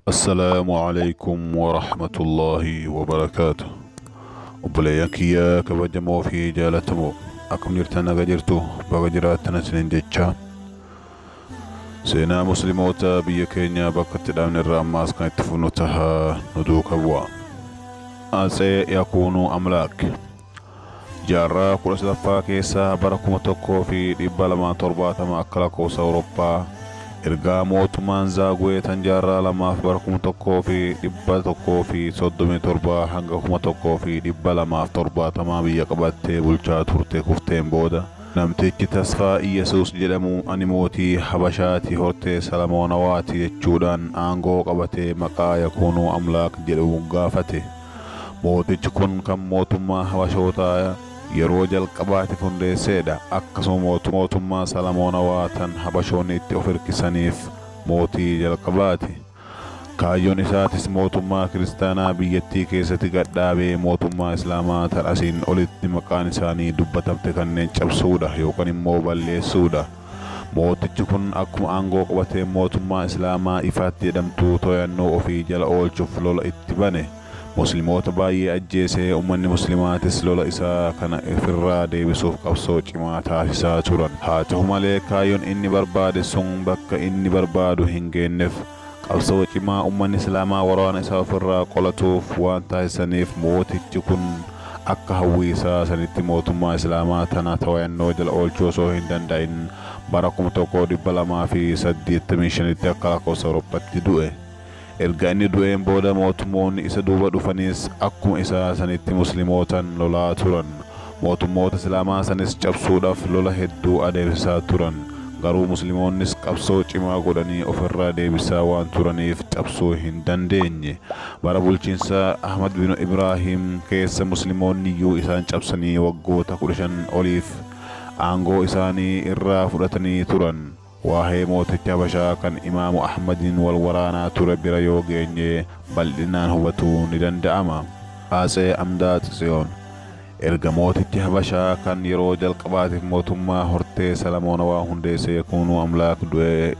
Assalaamu alaikum warahmatullaahi wabarakaatu. Obboleeyyan kiyya kabajamoo fi jaalatamoo, akkam jirtan? Naga jirtu? Baga jiraattan isiniin jecha, seenaa musliimoota biyya keenya bakka itti dhaabne irraa ammaas kan itti fufnu taha, nu duuka bu'a. Atsee Yakuunuu Amlaak jaarraa 13ffaa keessa bara 1270 akka lakkoofsa Awurooppaa, ergaa mootummaan Zaaguwee tan jaarraa lamaaf bara 1137 hanga 1270 biyya qabattee bulchaa turte kufteen booda, namtichi Tasfaa Iyyasuus jedhamu ani mootii Habashaati, hortee Salamoonawaati jechuudhaan aangoo qabatee maqaa Yakuunuu Amlaak jedhu gaafate. Mootichi kun kan mootummaa Habashootaa yeroo jalqabaatiif hundeesseedha. Akkasuma mootummaa Salamoonawaa tan Habashoonni itti of hirkisaniif mootii jalqabaati. Kaayyoon isaatis mootummaa kiristaanaa biyyattii keessatti gadhaabee mootummaa Islaamaa tan asiin olitti maqaan isaanii dubbatamte kanneen cabsuudha yookaan immoo balleessuudha. Mootichi kun akkuma aangoo qabatee mootummaa Islaamaa Ifaatti jedhamtu to'annoo ofii jala oolchuuf lola itti bane. Musliimoota baay'ee ajjeesee, uummanni muslimaatis lola isaa kana ofirraa deebisuuf qabsoo cimaa taasisaa turan. Haa ta'u malee, kaayyoon inni barbaade sun bakka inni barbaadu hin geenyeef. Qabsoo cimaa uummanni Islaamaa waraana isaa ofirraa qolatuuf waan taasisaniif, mootichi kun akka hawwii isaa sanitti mootummaa Islaamaa tana to'annoo jala oolchuu osoo hin danda'in bara 1285tti akka lakkoofsa Awurooppaatti du'e. Erga inni du'een booda mootummoonni isa duuba dhufanis akkuma isaa sanitti muslimootan lolaa turan. Mootummoota Islaamaa sanis cabsuudhaaf lola hedduu adeemsisaa turan. Garuu musliimoonnis qabsoo cimaa godhanii ofirraa deebisaa waan turaniif cabsuu hin dandeenye. Bara bulchiinsa Ahmad bin Ibraahim keessa musliimoonni iyyuu isaan cabsanii waggoota 15 oliif aangoo isaanii irraa fudhatanii turan. Waa'ee mooticha Habashaa kan Imaamu Ahmadiin wal waraanaa ture bira yoo geenye bal'inaan hubatuu ni danda'ama. Atsee Amdaa Tsiyoon erga mootichi Habashaa kan yeroo jalqabaatiif mootummaa hortee Salamoonawaa hundeesse Yakuunuu Amlaak du'e,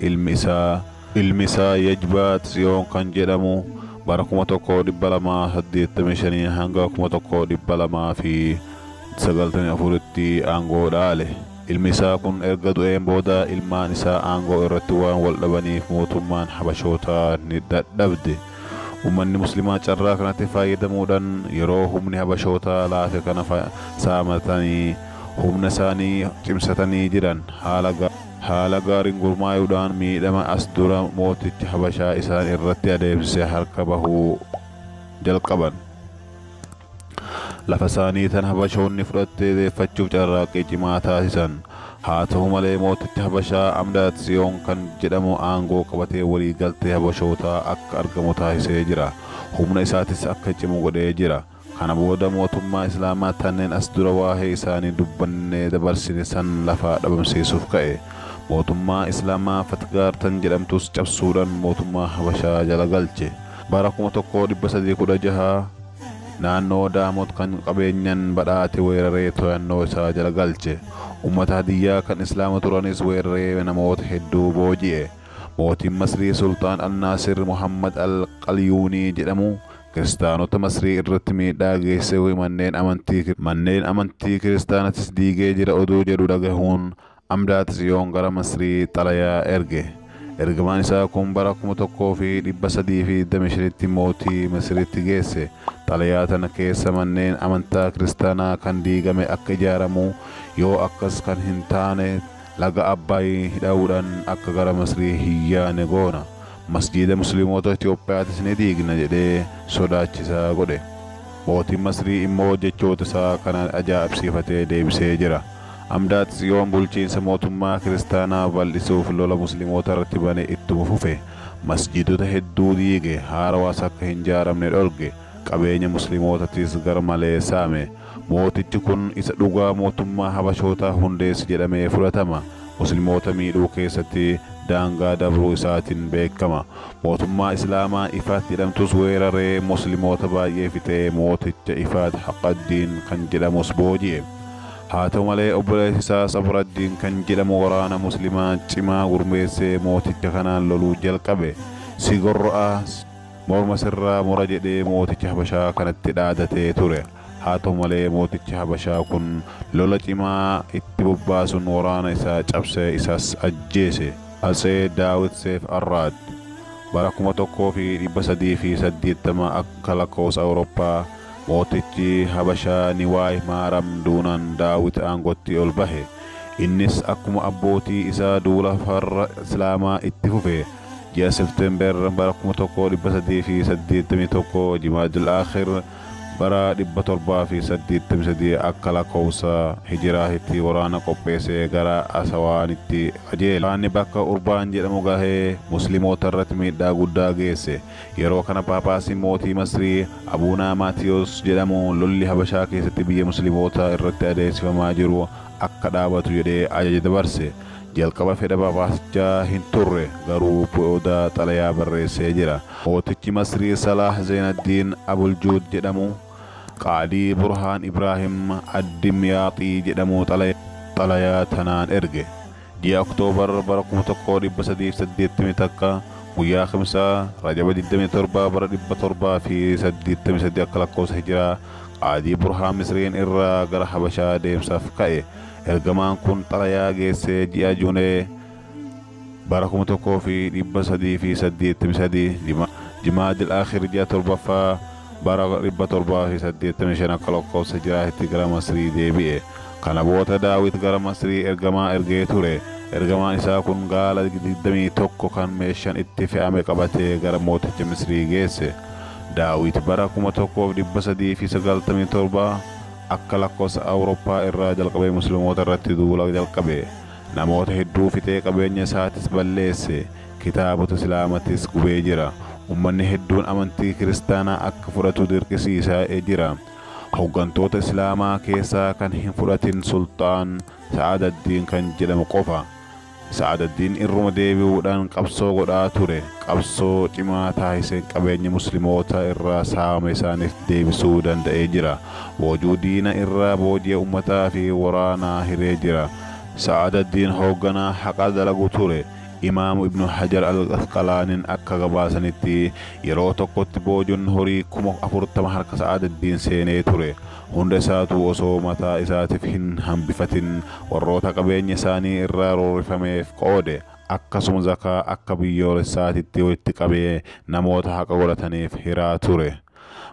ilmi isaa Yajbaa Tsiyoon kan jedhamu bara 1285 hanga 1294tti aangoo dhaale. Ilmi isaa kun erga du'een booda ilmaan isaa aangoo irratti waan wal dhabaniif mootummaan Habashootaa ni dadhabde. Uummanni musliimaa carraa kanatti fayyadamuudhaan yeroo humni Habashootaa laafe kana saamatanii humna isaanii cimsatanii jiran. Haala gaariin gurmaa'uudhaan miidhama as dura mootichi Habashaa isaan irratti adeemsise harka bahuu jalqaban. Lafa isaanii tan Habashoonni fudhattee deeffachuuf carraaqqii cimaa taasisan. Haa ta'u malee, mootichi Habashaa Amdaa Tsiyoon kan jedhamu aangoo qabatee walii galtee Habashootaa akka argamu taasisee jira. Humna isaatis akka cimu godhee jira. Kana booda mootummaa Islaamaa tanneen as dura waa'ee isaanii dubbannee dabarsine san lafaa dhabamsiisuuf ka'e. Mootummaa Islaamaa Fatgaar tan jedhamtus cabsuudhaan mootummaa Habashaa jala galche. Bara 1316 naannoo Daamot kan qabeenyan badhaate weeraree to'annoo isaa jala galche. Uummata Hadiyyaa kan Islaama turanis weeraree namoota hedduu booji'e. Mootiin Masrii Sultaan Alnaasir Muhammad Al-Qalyuunii jedhamu kiristaanota Masrii irratti miidhaa geessee manneen amantii kiristaanatis diigee jira oduu jedhu dhagahuun Amdaa Tsiyoon gara Masrii xalayaa erge. Ergamaan isaa kun bara 1325tti mootii Masriitti geesse. Xalayaa tana keessa manneen amantaa kiristaanaa kan diigame akka ijaaramu, yoo akkas kan hin taane laga Abbaay hidhuudhaan akka gara Masrii hin yaane goona, masjiida musliimoota Itiyoophiyaatis ni diigna jedhee sodaachisaa godhe. Mootiin Masrii immoo jechoota isaa kana ajaa'ibsiifatee deebisee jira. Amdaa Tsiyoon bulchiinsa mootummaa kiristaanaa bal'isuuf lola musliimoota irratti bane ittuma fufe. Masjiidota hedduu diige, haarawaas akka hin ijaaramne dhorge, qabeenya musliimootatis gar malee saame. Mootichi kun isa dhugaa mootummaa Habashootaa hundeesse jedhamee fudhatama. Musliimoota miidhuu keessatti daangaa dabruu isaatiin beekama. Mootummaa Islaamaa Ifaat jedhamtus weeraree musliimoota baay'ee fixee, mooticha Ifaat Haqaddiin kan jedhamus booji'e. Haa ta'u malee, obboleessi isaa Sabraddiin kan jedhamu waraana musliimaa cimaa gurmeessee mooticha kanaan loluu jalqabe. Si gorra'a. Morma sirraa mura jedhee mooticha Habashaa kanatti dhaadatee ture. Haa ta'u malee mootichi Habashaa kun lola cimaa itti bobbaasuun waraana isaa cabsee isas ajjeese. Atsee Daawit Seef Arraad bara 1380 akka lakkoofsa Awurooppaa mootichi Habashaa Niwaay Maaram duunaan Daawit aangootti ol bahe. Innis akkuma abbootii isaa duula farra Islaamaa itti fufe. Ji'a Seepteembar bara 1381 Jimaadil Aakhir bara 783 akka lakkoofsa Hijiraatti waraana qopheessee gara Asawaanitti qajeele. Waraanni bakka Urbaan jedhamu gahee Musliimoota irratti miidhaa guddaa geesse. Yeroo kana Paaphaasiin mootii Masrii Abuunaa Maatiyos jedhamu lolli Habashaa keessatti biyya Musliimoota irratti adeemsifamaa jiru akka dhaabatu jedhee ajaja dabarse. Jalqaba fedha Paaphaasichaa hin turre, garuu booda xalayaa barreessee jira. Mootichi Masrii Salaah Zeenaddiin Abuljuud jedhamu Qaadii Burhaan Ibraahim Addimyaaxii jedhamu xalayaa tanaan erge. Ji'a Oktoobar bara 1381 guyyaa Kamisaa Rajaba 27 bara 783 akka lakkoofsa Hijiraa Qaadii Burhaan Misriin irraa gara Habashaa deemsaaf ka'e. Ergamaan kun xalayaa geessee ji'a Juunee bara 1383 Jimaadil Aakhir ji'a torbaffaa bara 785 akka lakkoofsa Hijiraatti gara Masrii deebi'e. Kana booda Daawit gara Masrii ergamaa ergee ture. Ergamaan isaa kun gaala 21 kan meeshaan itti fe'ame qabatee gara mooticha Misrii geesse. Daawit bara 1397 akka lakkoofsa Awurooppaa irraa jalqabee Musliimoota irratti duula jalqabe. Namoota hedduu fixee qabeenya isaatis balleesse. Kitaabota Islaamattis gubee jira. Uummanni hedduun amantii kiristaanaa akka fudhatu dirqisiisaa jira. Hooggantoota Islaamaa keessaa kan hin fudhatin Sultaan Sa'aadaddiin kan jedhamu qofa. Sa'aadaddiin irruma deebi'uudhaan qabsoo godhaa ture. Qabsoo cimaa taasisee qabeenya Musliimoota irraa saamame isaaniif deebisuu danda'ee jira. Boojuu diina irraa booji'a uummataa fi waraanaa hiree jira. Sa'aadaddiin hoogganaa haqa dalagu ture. Imaamu Ibnu Hajar al-Asqalaaniin akka gabaasanitti yeroo tokkotti boojuun horii 40,000 harka Sa'aadaddiin seenee ture. Hunda isaatu osoo mataa isaatiif hin hambifatin warroota qabeenya isaanii irraa roorrifameef qoode. Akkasuma zakaa akka biyyoolessaatitti walitti qabee namoota haqa godhataniif hiraa ture.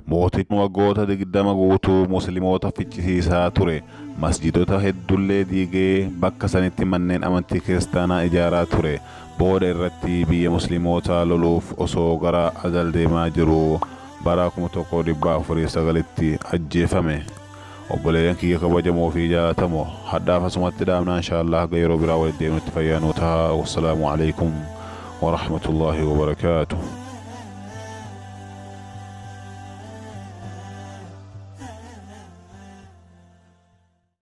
Mootiin waggoota 20 guutuu Musliimoota ficcisiisaa ture. Masjidota hedduullee diigee bakka sanitti manneen amantii kiristaanaa ijaaraa ture. Booda irratti biyya Musliimoota loluuf osoo gara Adal deemaa jiru bara 1409tti ajjeefame. Obboleeyyan kiyya kabajamoo fi jaalatamoo hadhaaf asumatti dhaabnaa inshaallah haga yeroo biraa walitti deemnutti fayyaa nuu tahaa. Wassalaamu alaikum warahmatullaahi wabarakaatuh.